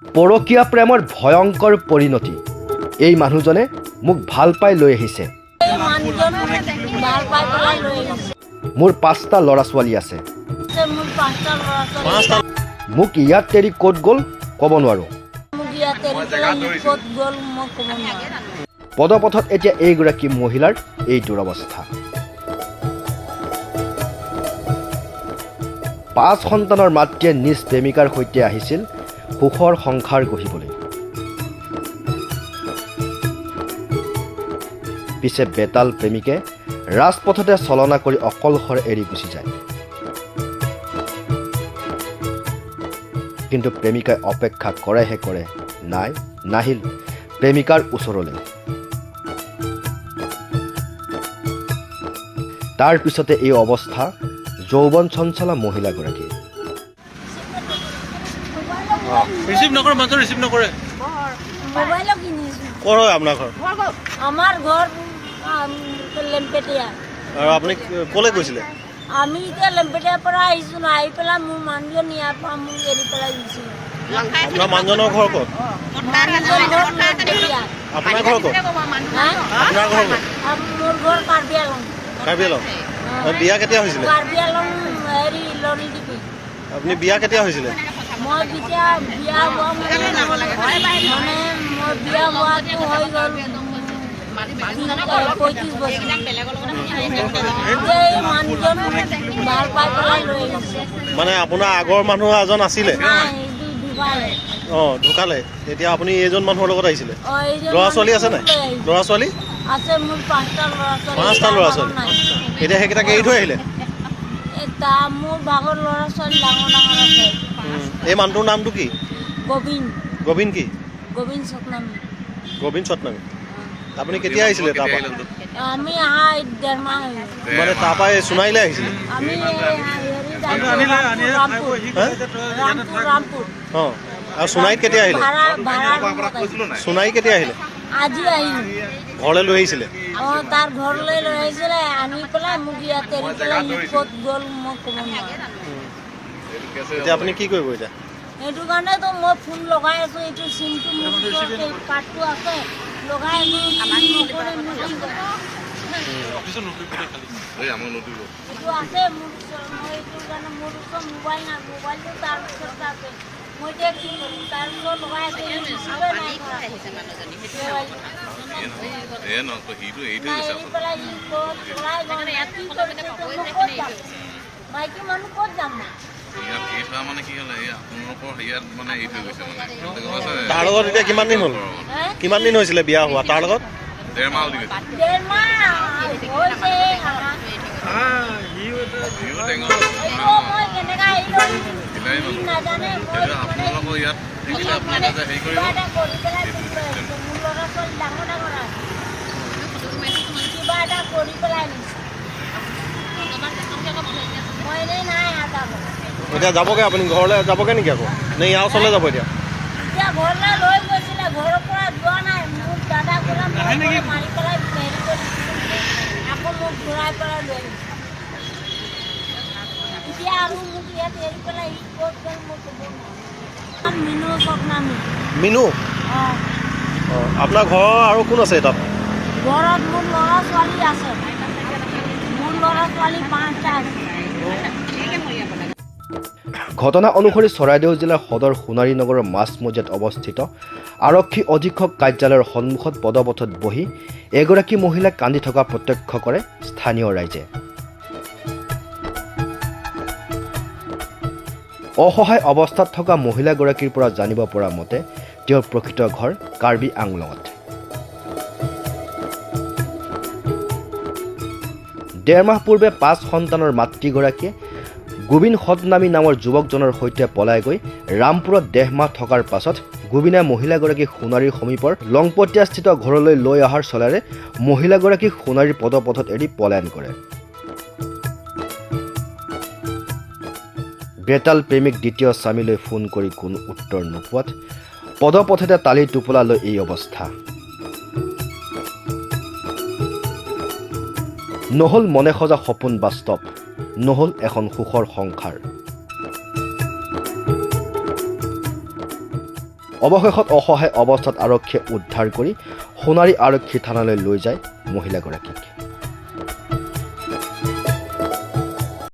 পৰকীয়া প্ৰেমৰ ভয়ংকৰ পৰিণতি। এই মানুহজনে মোক ভাল পাই লৈ আহিছে। এই মানুহজন ভাল পাই পেলাই লৈ আহিছে। মোৰ পাঁচটা ল'ৰা ছোৱালী আছে। মোৰ পাঁচটা ল'ৰা ছোৱালী। মোক ইয়াত এৰি ক'ত গ'ল ক'ব নোৱাৰোঁ। মোক ইয়াত এৰি পেলাই ই ক'ত গ'ল মই ক'ব নোৱাৰোঁ। পদপথত এতিয়া এইগৰাকী মহিলাৰ এই দুৰৱস্থা। পাঁচ সন্তানৰ মাতৃয়ে নিজ প্ৰেমিকাৰ সৈতে আহিছিল সুখৰ সংসাৰ গঢ়িবলৈ। পিছে বেতাল প্ৰেমিকে ৰাজপথতে চলনা কৰি অকলশৰে এৰি গুচি যায়। কিন্তু প্ৰেমিকাই অপেক্ষা কৰেহে কৰে, নাই, নাহিল প্ৰেমিকাৰ ওচৰলৈ। তাৰ পিছতে এই অৱস্থা যৌৱন চঞ্চলা মহিলাগৰাকীৰ। ৰিচিভ নকৰে, মানুহজন ৰিচিভ নকৰে। মোবাইলো কিনিছোঁ। ক'ৰ হয় আপোনাৰ ঘৰ? আমাৰ ঘৰ লেম্পেটীয়া। আৰু আপুনি ক'লৈ গৈছিলে? আমি এতিয়া লেম্পেটীয়াৰ পৰা আহিছোঁ ন, আহি পেলাই মোৰ মানুহজন ইয়াৰ পৰা মোক এৰি পেলাই গৈছে। আপোনাৰ মানুহজনৰ ঘৰ ক'ত? মানুহজন ঘৰ লেম্পেটীয়া। আপোনাৰ ঘৰ ক'ত? হা? আপোনাৰ ঘৰ ক'ত? আৰু মোৰ ঘৰ কাৰ্বি আলং। কাৰ্বি আলং। আৰু বিয়া কেতিয়া হৈছিলে? কাৰ্বি আলং হেৰি লৰিডিপি। আপুনি বিয়া কেতিয়া হৈছিলে? মই যেতিয়া বিয়া হোৱা মানে মই বিয়া হোৱাটো হৈ গ'ল 35 বছৰ। এতিয়া এই মানুহজন ভাল পাই পেলাই লৈ আহিছে। মানে আপোনাৰ আগৰ মানুহ এজন আছিলে? নাই, এইটো ঢুকালে। অঁ, ঢুকালে। এতিয়া আপুনি এইজন মানুহৰ লগত আহিছিলে? অঁ, এইজন ল'ৰা ছোৱালী আছে নাই? মানুহ লৈ আহিছে। ল'ৰা ছোৱালী আছে, মোৰ পাঁচটা ল'ৰা ছোৱালী। পাঁচটা ল'ৰা ছোৱালী। নাই। এতিয়া সেইকেইটাক এৰি থৈ আহিলে? মোৰ ভাগৰ ল'ৰা ছোৱালী ডাঙৰ ডাঙৰ আছে। এই মানুহটোৰ নামটো কি? গোবিন্দ। গোবিন্দ কি? গোবিন্দ সতনামী। গোবিন্দ সতনামী। আপুনি কেতিয়া আহিছিলে তাৰপৰা? আমি অহা এই 1.5 মাহ হৈ গ'ল। মানে তাৰপৰা এই সোণাৰীলৈ আহিছিলে? আমি এই হেৰিত আহিছোঁ, ৰামপুৰ। হা? ৰামপুৰ, ৰামপুৰ। অঁ, আৰু সোণাৰীত কেতিয়া আহিলে? ভাড়া ৰুমত আহিছোঁ। সোণাৰী কেতিয়া আহিলে? আজি আহিলোঁ। ঘৰলৈ লৈ আহিছিলে? অঁ, তাৰ ঘৰলৈ লৈ আহিছিলে। আনি পেলাই মোক ইয়াত এৰি পেলাই ই ক'ত গ'ল মই ক'ব নোৱাৰোঁ। এতিয়া আপুনি কি কৰিব এতিয়া? সেইটো কাৰণেতো মই ফোন লগাই আছোঁ। এইটো চিমটো মোৰ ওচৰত, এই কাৰ্ডটো আছে, লগাই আছোঁ। নকৰে, মই কি কৰিম? এইটো আছে মোৰ ওচৰত। মই এইটোৰ কাৰণে মোৰ ওচৰত মোবাইল নাই, মোবাইলটো তাৰ ওচৰত আছে। মই এতিয়া কি কৰিম? তাৰ ওচৰত লগাই আছোঁ, ই ৰিচিভে নাই কৰা মোবাইলটো। নাই, এৰি পেলাই ই ক'ত ওলাই গ'ল না কি কৰিছে, তো মই ক'ত যাম? মাইকী মানুহ ক'ত যাম মই? তাৰ লগত এতিয়া কিমান দিন হ'ল? হে? কিমান দিন হৈছিলে বিয়া হোৱা তাৰ লগত? 1.5 মাহ হৈছে আহা। এইটো মই কেনেকা আহিলো ই নাজানে। মই মানে কিবা এটা কৰি পেলাই মোক লৈ আহিছে। মোৰ ল'ৰা ছোৱালী ডাঙৰ ডাঙৰ আছে। কিবা এটা কৰি পেলাই আনিছে। মই এনেই নাই অহা তাৰ লগত। এতিয়া যাবগৈ আপুনি ঘৰলৈ যাবগৈ নেকি আকৌ, নে ইয়াৰ ওচৰলৈ যাব এতিয়া? এতিয়া ঘৰলৈ লৈ গৈছিলে, ঘৰৰ পৰা যোৱা নাই। মোক দাদা গ'লে মই মাৰি পেলাই হেৰি কৰি দিছিলোঁ। আকৌ মোক ঘূৰাই পেলাই লৈ আহিছে। এতিয়া আৰু মোক ইয়াত এৰি পেলাই ই ক'ত গ'ল মই ক'ব নোৱাৰোঁ। মিনু সপনামী। মিনু? অঁ। অঁ, আপোনাৰ ঘৰৰ আৰু কোন আছে তাত? ঘৰত মোৰ ল'ৰা ছোৱালী আছে। মোৰ ল'ৰা ছোৱালী পাঁচটা আছে। ঘটনা অনুসৰি চৰাইদেউ জিলাৰ সদৰ সোণাৰী নগৰৰ মাজমজিয়াত অৱস্থিত আৰক্ষী অধীক্ষক কাৰ্যালয়ৰ সন্মুখত পদপথত বহি এগৰাকী মহিলাক কান্দি থকা প্ৰত্যক্ষ কৰে স্থানীয় ৰাইজে। অসহায় অৱস্থাত থকা মহিলাগৰাকীৰ পৰা জানিব পৰা মতে তেওঁৰ প্ৰকৃত ঘৰ কাৰ্বি আংলঙত। 1.5 মাহ পূৰ্বে পাঁচ সন্তানৰ মাতৃগৰাকীয়ে গোবিন সদনামী নামৰ যুৱকজনৰ সৈতে পলাই গৈ ৰামপুৰত 1.5 মাহ থকাৰ পাছত গোবিনে মহিলাগৰাকীক সোণাৰীৰ সমীপৰ লংপতীয়াস্থিত ঘৰলৈ লৈ অহাৰ চলেৰে মহিলাগৰাকীক সোণাৰীৰ পদপথত এৰি পলায়ন কৰে। বেতাল প্ৰেমিক দ্বিতীয় স্বামীলৈ ফোন কৰি কোনো উত্তৰ নোপোৱাত পদপথতে টালি টোপোলা লৈ এই অৱস্থা। নহ'ল মনে সজা সপোন বাস্তৱ, নহ'ল এখন সুখৰ সংসাৰ। অৱশেষত অসহায় অৱস্থাত আৰক্ষীয়ে উদ্ধাৰ কৰি সোণাৰী আৰক্ষী থানালৈ লৈ যায় মহিলাগৰাকীক।